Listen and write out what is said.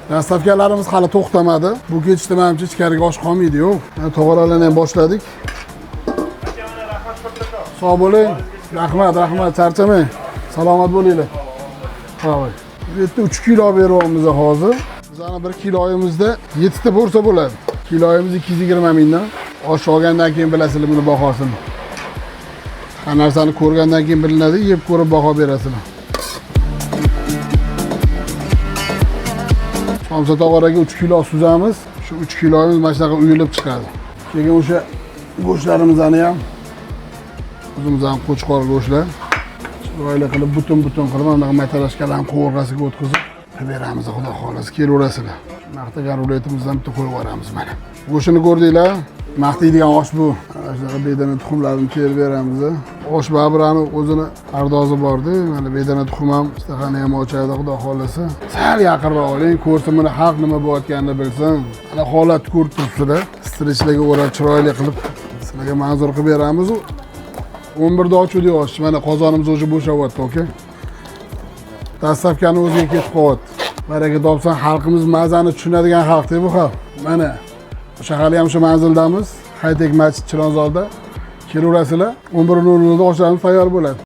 Доставка larimiz hali to'xtamadi. Bu ketishda manimcha ichkariga osh qolmaydi, yo'q. Mana tog'oralarni ham boshladik. Sog' bo'ling. Rahmat, rahmat, charchamang. Salomat bo'linglar. Sog'. Bu yerda 3 kilo beryapmiz hozir. Bizani 1 kiloyimizda 7 ta porsiya bo'ladi. Kiloyimiz 220 mingdan. Osh olgandan keyin bilasizlar buni bahosini. Har narsani ko'rgandan keyin bilinadi, yeb ko'rib baho berasizlar. Somsa tog'oraga 3 kilo suzamiz. Shu 3 kilomiz mana shunaqa uyulib chiqadi. Keyin o'sha go'shtlarimizni ham o'zimiz ham qo'chqor go'shtlar chiroyli qilib butun-butun qilib mana bunaqa matarashkalarni qovurg'asiga o'tkazib beramiz, xudo xohlasa kelaverasizlar. Maqtagan ruletimizdan bitta qo'yib yuboramiz mana. Go'shtini ko'rdinglar? Maqtaydigan osh bu. Mana shunaqa bedana tuxumlarini terib beramiz. Osh baribir o'zini pardozi borda. Mana bedana tuxum ham ishtahani ham ochadi, xudo xohlasa. Sal yaqinroq oling, ko'rsin buni xalq nima bo'layotganini bilsin. Mana holatni ko'rib turibsizlar. Strechlarga o'rab chiroyli qilib sizlarga manzur qilib beramiz. 11 da ochuvdik osh. Mana qozonimiz o'sha bo'shayapti, aka. Доставка ni o'ziga ketib qolyapti. Baraka topsin, xalqimiz mazani tushunadigan xalqda bu xalq. Mana o'sha hali ham o'sha manzildamiz. Haytek masjid Chilonzorda. Kelaverasizlar. 11:00 da oshlarimiz tayyor bo'ladi.